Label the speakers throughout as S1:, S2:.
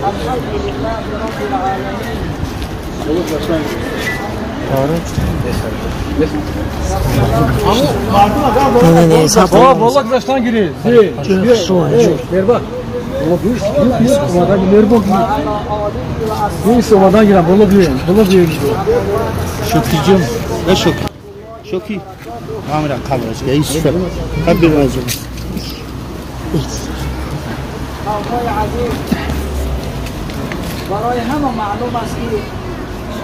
S1: الحمد لله رب العالمين.
S2: برای همه معلوم است که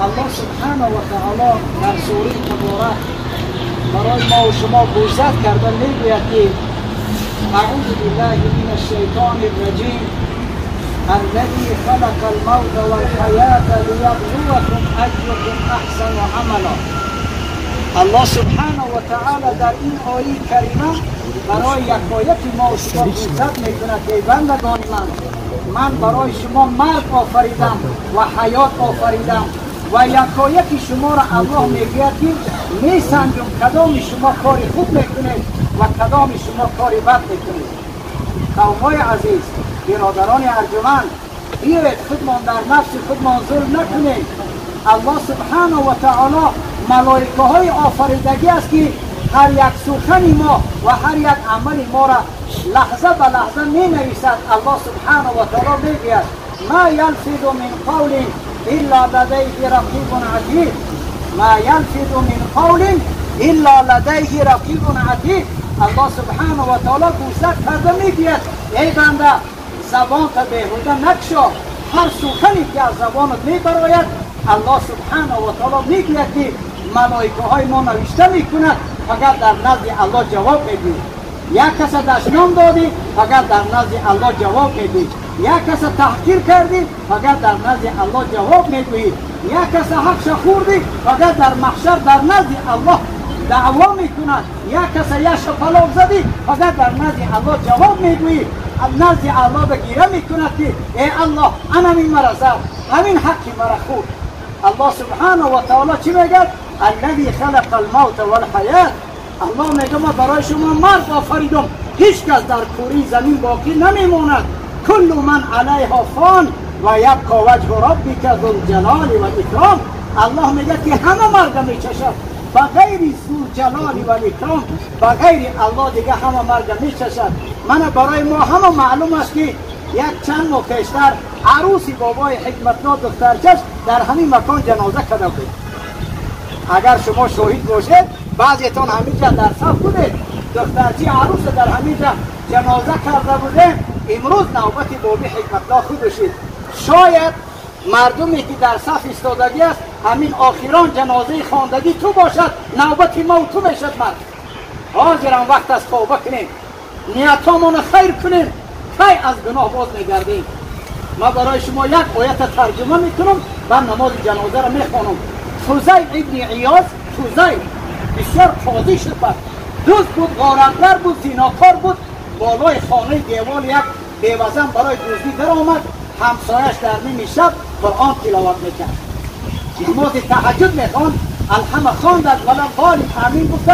S2: الله سبحانه و تعالی در سوره تبارک برای ما و شما گوشزد کرده میگوید که اعوذ بالله من الشیطان الرجیم الذي خلق الموت والحیاة لیبلوکم ایکم احسن عملا. الله سبحانه و تعالی در این آیه کریمه برای یکایک ما و شما گوشزد میکند که بندگان من برای شما مرگ آفریدم و حیات آفریدم و یکایک شما را الله میگوید که میسنجم کدام شما کار خوب میکنید و کدام شما کار بد میکنید. قومای عزیز، برادران ارجمند، بیایید خودمان در نفس خودمان ظلم نکنید. الله سبحانه و تعالی ملائکه های آفریدگی است که هر یک سخن ما و هر یک عمل ما را لحظه به لحظه می نویسد. الله سبحانه و تعالی میگوید ما یلفظ من قول الا لدیه رقیب عتید، ما یلفظ من قول الا لدیه رقیب عتید. الله سبحانه و تعالی گوشزد کرده میگوید ای بنده، زبانت بیهوده نکشا، هر سخنی که از زبانت میبراید الله سبحانه و تعالی میگوید که ملائکه های ما نوشته میکند، فقط در نزد الله جواب میدی. یک کس دشنام دادی، فقط در نزد الله جواب میدی. یک کس تحقیر کردی، فقط در نزد الله جواب میگویی. یک کس حقش خوردی، فقط در محشر در نزد الله دعوا میکند. یک کس یک شپلاق زدی، فقط در نزد الله جواب میگویی. نزد الله بگیره میکند که ای الله، انا این مرا زد، همین حقی مرا خورد. الله سبحانه و تعالی چی میگه؟ الذی خلق الموت والحیات. الله میگه ما برای شما مرگ آفریدم، هیچ کس در کوری زمین باقی نمیماند. کل من علیها فان و یبقی وجه ربک ذو الجلال و الاکرام. الله میگه که همه مرگ میچشد به غیر ذو جلال و الاکرام، به غیر الله دیگه همه مرگ میچشد. من برای ما همه معلوم است که یک چند ماه پیشتر عروسی بابای حکمتنا دخترچش در همین مکان جنازه کرده بود. اگر شما شاهد باشید، بعضیتان همینجا در صف بودید، دخترچی عروس در همینجا جنازه کرده بوده. امروز نوبت بابی حکمتلا خود شد. شاید مردمی که در صف ایستادگی است همین آخران جنازه خواندگی تو باشد، نوبت ما و تو میشد. مرد حاضرم وقت از توبه کنیم، نیتامان خیر کنیم، کی از گناه باز میگردیم. ما برای شما یک آیت ترجمه میکنم و نماز جنازه را میخوانم. فضیل ابن عیاض، فضیل بسیار قاضی شد، دزد بود، غارتگر بود، زیناکار بود. بالای خانه دیوال یک بیوزن برای دزدی در آمد. همسایش در نیمه شب قرآن تلاوت میکرد، نماز تهجد میخواند. الحمد خواند ولم قال آمین گفت،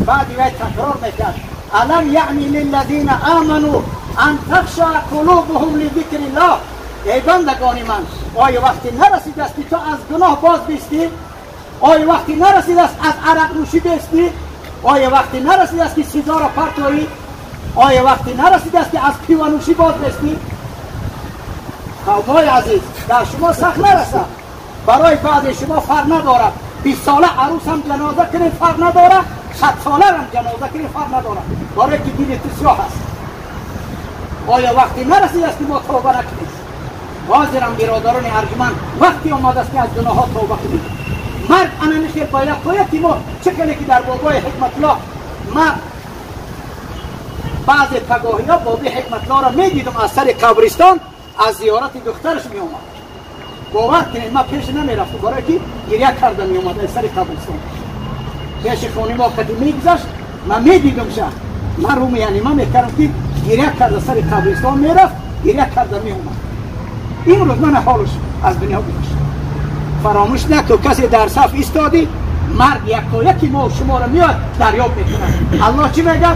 S2: بعد وی تکرار میکرد الم یعنی للذین آمنوا ان تخشع قلوبهم لذکر الله. ای بندگان من، آیا وقتی نرسید است که تو از گناه باز بیستی؟ آیا وقتی نرسید است از عرق نوشی بیستی؟ آیا وقتی نرسید است که سیگار را پرتایی؟ آیا وقتی نرسید است که از پیوانوشی باز بیستی؟ قومای عزیز، در شما سخت نرسد، برای بعض شما فرق ندارد. 20 ساله عروس هم جنازه کنید فرق نداره، 100 ساله هم جنازه کنید فرق نداره، برای که دین تو سیاه است. آیا وقتی نرسید است که ما توبه نکنیم؟ حاضرم برادران ارجمند، وقتی آمده است که از گناه ها توبه کنیم. مرگ انا خیر باید باید که ما چه کنه که در بابای حکمت الله ما بعض پگاهی ها بابای حکمت الله را میدیدم از سر قبرستان از زیارت دخترش می آمد. باور کنید من پیش نمیرفتم، برای که گریه کرده می آمد از سر قبرستان. پیش خانه ما کتی میگذشت، من میدیدم شه، من رو یعنی من میکردم که گریه کرده سر قبرستان میرفت، گریه کرده می آمد. امروز من حالش از دنیا گذشت. فراموش نکن کسی در صف ایستادی، مرگ یکایکی ما و شما را میاد دریاب میکنه. الله چی میگه؟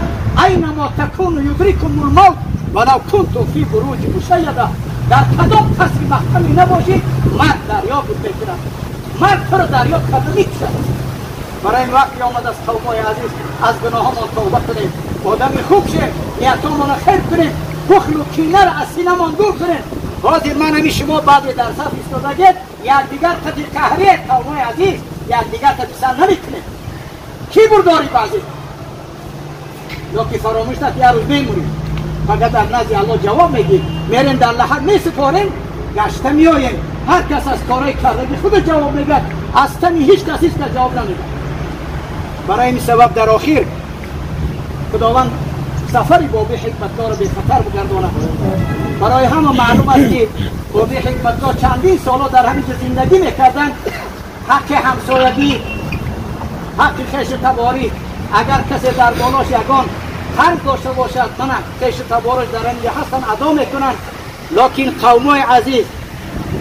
S2: اینما تکونوا یدرککم الموت ولو کنتم فی بروج مشیده. дар кадом қасри маҳкаме набошӣ, марг дарёфт мекунад. Марг туро дарёфт карда мекушад. Барои ин вақте омадааст, қавмои азиз, аз гуноҳамон тавба кунем, одами хуб шем, ниятомонро хیر кунем, бухлу кинаро аз синамон дур кунем. Ҳозир ман ҳамин шумо баъде дар саф истодагед, якдигар қати қаҳред, қавмои азиз, якдигар қати сар намекунем. Кӣ бурдорӣ баъзе? Ё ки фаромӯш накунед, як рӯз мемурем, фақат дар назди Аллоҳ ҷавоб медиҳем. Мерем дар лаҳад месупорем, гашта меоем. Ҳар кас аз корҳои кардаги худ ҷавоб мегӯяд, аз тани ҳеҷ кас ҳеҷ кас ҷавоб намедиҳад. Барои ин сабаб дар охир Худованд сафари Боби Ҳикматгорро бехатар бигардонад. Барои ҳама маълум аст ки Боби Ҳикматгор чандин солҳо дар ҳамин ҷо зиндагӣ мекарданд. Ҳаққи ҳамсоягӣ, ҳаққи хешу таборӣ, агар касе дар болош ягон қарз дошта бошад, мана хешу табораш дар ҳамин ҷо ҳастанд, адо мекунанд. Лекин қавмои азиз,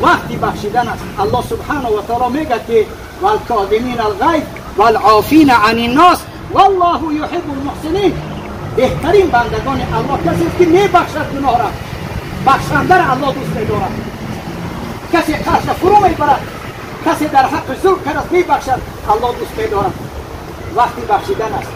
S2: вақти бахшидан аст. Аллоҳ субҳанаҳу ва таоло мегӯяд ки валкозимина алғайз валъофина ани ннос валлоҳу юҳиббул муҳсинин. Беҳтарин бандагони Аллоҳ касест ки мебахшад гуноҳро, бахшандаро Аллоҳ дӯст медорад. Касе қарзро фурӯ мебарад, касе дар ҳаққи зулм кард мебахшад, Аллоҳ дӯст медорад. Вақти бахшидан аст.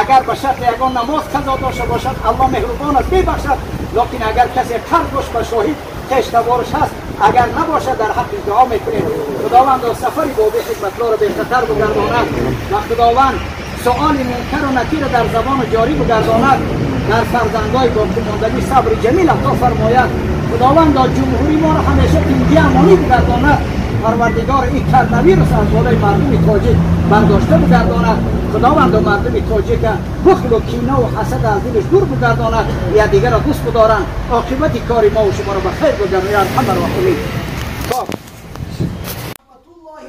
S2: Агар ба шарти ягон намоз қазо дошта бошад, Аллоҳ меҳрубон аст, мебахшад. Лекин агар касе қарз дошт ба шоҳид хештабораш ҳаст, агар набошад, дар ҳаққи дуо мекунем. Худованд сафари Боби Ҳикматгорро бехатар бигардонад ва Худованд суоли мункару накирро дар забону ҷорӣ бигардонад, дар фарзандҳои боқимондагӣ сабри ҷамил ато фармояд. Худованд ҷумҳурии моро ҳамеша тинҷӣ амонӣ бигардонад. Парвардигор ин коронавирус аз болои мардуми тоҷик бардошта бигардонад. Худованд мардуми тоҷика бухлу кинаву ҳасад аз дилаш дур бигардонад, якдигарро дӯст бидоранд. Оқибати кори мо шуморо ба хайр бигардонад. Я арҳамар роҳимин.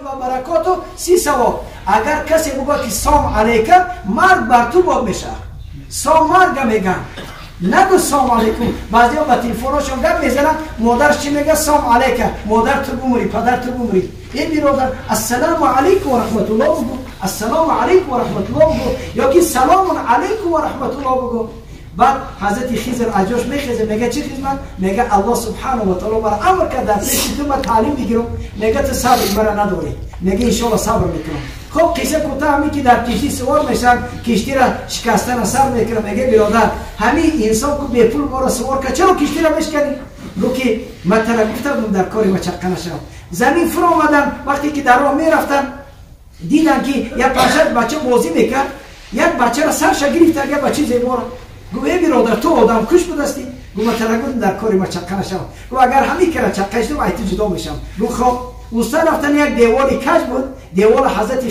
S3: Ва баракоту 30 савоб. Агар касе бигӯяд ки сом алейка, марг бар ту бод мешавад. Сом марга мегӯянд. Нагӯ сом алейкум. Баъзеҳо ба телефонҳошон гап мезананд, модарш чӣ мегӯяд? Сом алейка. Модар ту бумрӣ, падар ту бумрӣ. Ин биродар, ассалому алайкум ва раҳматуллоҳ бигӯ, ассалому алайкум ва раҳматуллоҳ бигӯ, ё ки саломун алайкум ва раҳматуллоҳ бигӯ. Баъд ҳазрати Хизр аз ҷош мехезад, мегӯяд чӣ хизмат? Мегӯяд Аллоҳ субҳанаҳу ва таоло мара амр кард дар пеши ту ман таълим бигирам. Мегӯяд ту сабри мара надорӣ. Мегӯяд иншоалло сабр мекунам. Хоб қисса кӯтоҳ ҳамин ки дар киштӣ сувор мешаванд, киштиро шикастана сар мекунад. Мегӯяд биродар, ҳамин инсон ку бепул моро сувор кард, чаро киштиро мешканӣ? Гуфт ки ман тара гуфта будам дар кори ма чаққа нашавам. Замин фуромаданд, вақте ки дар роҳ мерафтанд, диданд ки як панҷшаш бача бозӣ мекард, як бачаро сарша гирифта, як бачаи зеборо. Гуфт эй биродар, ту одамкуш будастӣ? Гуфт ман тара гуфтам дар кори ма чаққа нашавам. Гуфт агар ҳамин кара чаққа шудам, ай ту ҷудо мешавам. Гуфт хоб. Уста рафтан, як девори каҷ буд, девори ҳазрати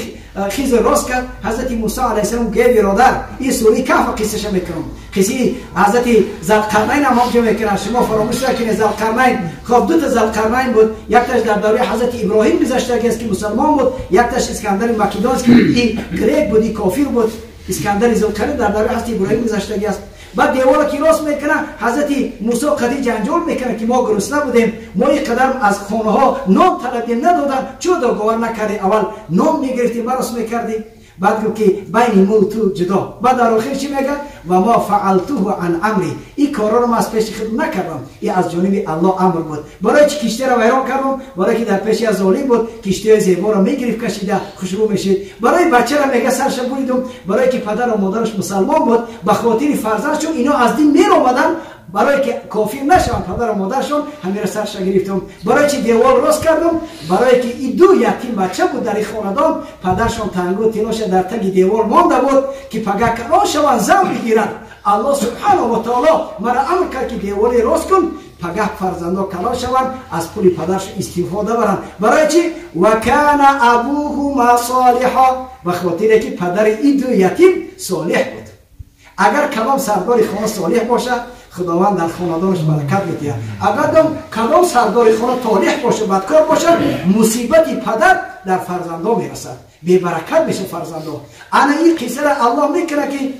S3: Хизр рост кард. Ҳазрати Мусо алайҳиссалом гуфт эй биродар, ин сураи Каҳф қиссаша мекунам. Қиссаи ҳазрати Залқарнайн ҳам ҳамҷо мекунам, шумо фаромӯш накунед. Залқарнайн, хоб дута Залқарнайн буд, якташ дар давраи ҳазрати Иброҳим гузаштагиаст ки мусалмон буд, якташ Искандари Македонский буд, ин грек буд, ин кофир буд. Искандари Зулқарнайн дар давраи ҳазрати Иброҳим гузаштагиаст. Баъд деворро ки рост мекунад, ҳазрати Мусо қади ҷанҷол мекунад ки мо гурусна будем, мо ин қадар аз хонаҳо нон талабем надоданд, чаро договор накардем? Аввал нон мегирифтем, ба рост мекардем. Баъд гуфт ки байни мо ту ҷудо. Баъд дар охир чӣ мегӯяд? Ва мо фаалтуҳу ан амри. Ин корҳоро ман аз пеши худ накардам, ин аз ҷониби Аллоҳ амр буд. Барои чӣ киштиро вайрон кардам? Барои ки дар пеши аз золим буд, киштиҳои зеборо мегирифт, кашида хушрӯ мешид. Барои бачаро мега сарша буридум, барои ки падару модараш мусалмон буд, ба хотири фарзандшон ино аз дин меромаданд, барои ки кофир нашаванд падару модаршон, ҳамиро сарша гирифтам. Барои чи девор рост кардам? Барои ки и ду ятим бача буд дар ин хонадон, падаршон тангу тилоша дар таги девор монда буд ки пага калон шаванд, зан бигиранд. Аллоҳ субҳанаҳу ва таоло мара амр кард ки деворе рост кун, пагаҳ фарзандо калон шаванд, аз пули падаршон истифода баранд. Барои чи? Ва кана абуҳума солиҳо, ба хотире ки падари ин ду ятим солиҳ буд. Агар калом сардори хона солиҳ бошад, Худованд дар хонадонаш баракат медиҳад. Агар кадом сардори хона толиҳ бошад, бадкор бошад, мусибати падар дар фарзандо мерасад, бебаракат мешавад фарзандо. Ана ин қиссаро Аллоҳ мекунад ки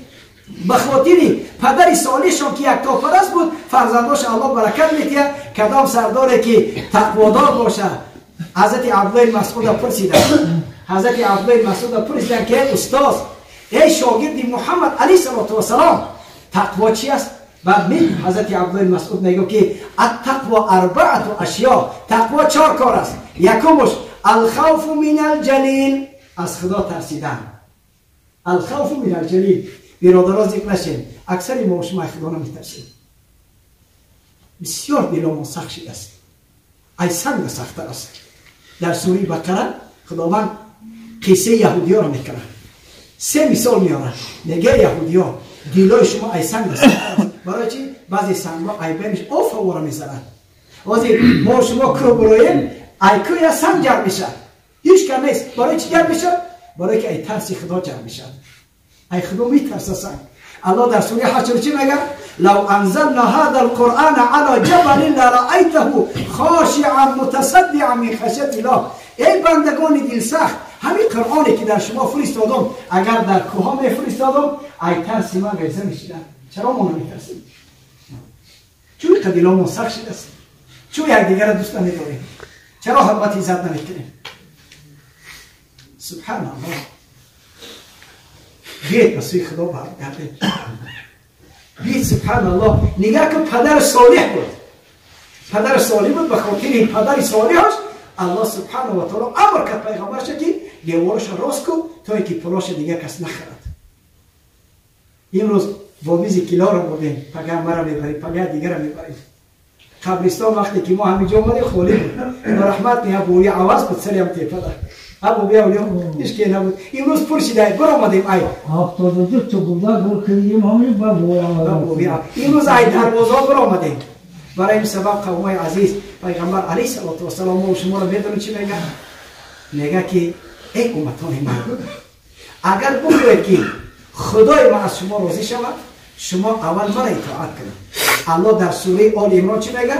S3: ба хотири падари солиҳшон ки яктопараст буд, фарзандош Аллоҳ баракат медиҳад. Кадом сардоре ки тақводор бошад. Ҳазрати Абдуллоҳи Масъуда пурсиданд, ҳазрати Абдуллоҳи Масъуда пурсиданд ки эй устоз, эй шогирди Муҳаммад алайҳиссалоту вассалом, тақво чи аст? بعد می حضرت عبدالله مسعود میگه که التقوى اربعه اشیاء، تقوا چهار کار است. یکمش الخوف من الجلیل، از خدا ترسیدن. الخوف من الجلیل. برادران ذکر نشین، اکثر ما شما خدا نمیترسیم. بسیار دلمون سخت شده است، ای سنگ سخت است. در سوره بقره خداوند قصه یهودی ها را میکنه، سه مثال میاره. میگه یهودی ها دلای شما ای سنگ سخت است. برای چی؟ بعضی سنگ ها ای بینش آف ورا میزنن. وقتی ما شما کرو برویم ای کو یا سنگ جمع میشه، هیچ کم نیست. برای چی جمع میشه؟ برای که ای ترسی خدا جمع میشه، ای خدا میترسه سنگ. الله در سوره حشر چی میگه؟ لو انزلنا هذا القرآن على جبل لرأيته خاشعا متصدعا من خشیت الله. ای بندگان دل سخت، همین قرآنی که در شما فرستادم اگر در کوه میفرستادم ای ترسی من غیزه میشیدن. چرا ما نمیترسیم؟ چون دلمون سخت شده است، چون یکدیگر را دوست نمیداریم، چرا حرمت عزت نمیکنیم؟ سبحان الله. بیاید به سوی خدا برگردیم. بیاید سبحان الله. نگاه که پدر صالح بود، پدر صالح بود، به خاطر این پدر صالحش الله سبحانه و تعالی امر کرد پیغمبرش که دیوارش راست کن تا اینکه پلاش دیگه کس نخرد. امروز وامیز کیلا رو بردیم، پگه مرا میبریم، پگه دیگه رو میبریم. قبرستان وقتی که ما همینجا اومدیم خالی بود، رحمت میه بوی عوض بود، سری هم تیپه دار. ابو بیا ولیم هیچ کی نبود. امروز پرسیده برآمدیم ای
S1: 72 تا بودا گل کردیم همین با بوی.
S3: امروز ای دروازه برآمدیم. برای این سبب قومای عزیز پیغمبر علیه الصلاة والسلام ما شما رو میدونید چی میگه؟ میگه که ای امتان من، اگر بگوید که خدای ما از شما راضی شود، شما اول مرا اطاعت کنید. الله در سوره آل عمران چی میگه؟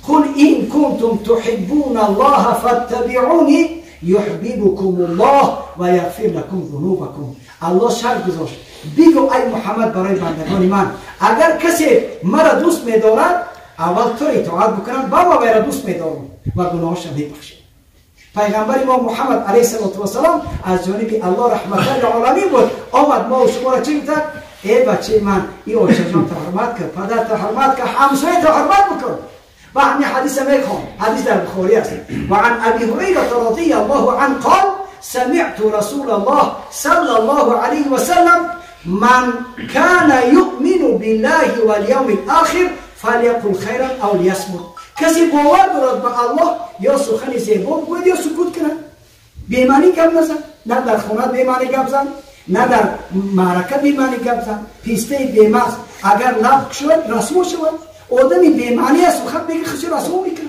S3: قل این کنتم تحبون الله فاتبعونی یحببکم الله و یغفر لکم ذنوبکم. الله شرط گذاشت، بگو ای محمد برای بندگان من، اگر کسی مرا دوست میدارد اول تو اطاعت بکنم، بابا مرا دوست میدارم و گناهاش میبخشم. پیغمبر ما محمد علیه الصلاة والسلام از جانب الله رحمت للعالمین بود، آمد ما و شما را چی گفت؟ ای بچه من، ای آچه جان تا حرمت کن، پدر تا حرمت کن، همسایه تا حرمت بکن. و همین حدیث میخوام، حدیث در بخاری است. و عن ابی هریره رضی الله عنه قال سمعت رسول الله صلی الله علیه و سلم من كان یؤمن بالله والیوم الاخر فلیقل خیرا او لیصمت. کسی باور دارد به الله یا سخن زیبا بگوید یا سکوت کند. بی‌معنی گپ نزن، نه در خانه بی‌معنی گپ زن، نه در معرکه بی‌معنی گپ زن. پیسته بی‌مغز اگر لب شود رسوا شود. آدمی بی‌معنی است سخن میگه خودش رسوا میکنه.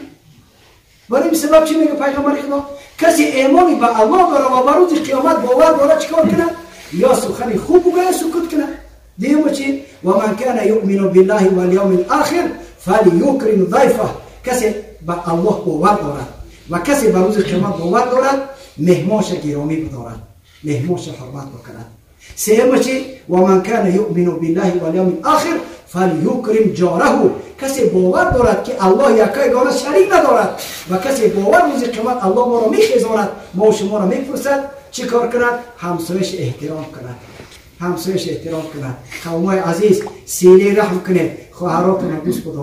S3: برای این سبب چی میگه پیغمبر خدا؟ کسی ایمانی به الله داره و به روز قیامت باور داره چیکار کنه؟ یا سخن خوب بگه یا سکوت کنه. دیگه چی؟ و من کان یؤمن بالله والیوم الاخر فلیکرم ضیفه. کسی به الله باور دارد و کسی به روز قیامت باور دارد مهمانش گرامی بدارد، مهمانش حرمت بکند. سوم چی؟ و من کان یؤمن بالله والیوم الاخر فلیکرم جاره. کسی باور دارد که الله یکایگانه شریک ندارد و کسی باور روز قیامت الله ما را میخیزاند، ما و شما را میپرسد، چی کار کند؟ همسایش احترام کند، همسایش احترام کند. قومای عزیز سینه رحم کنید، خواهراتون دوست بدارید.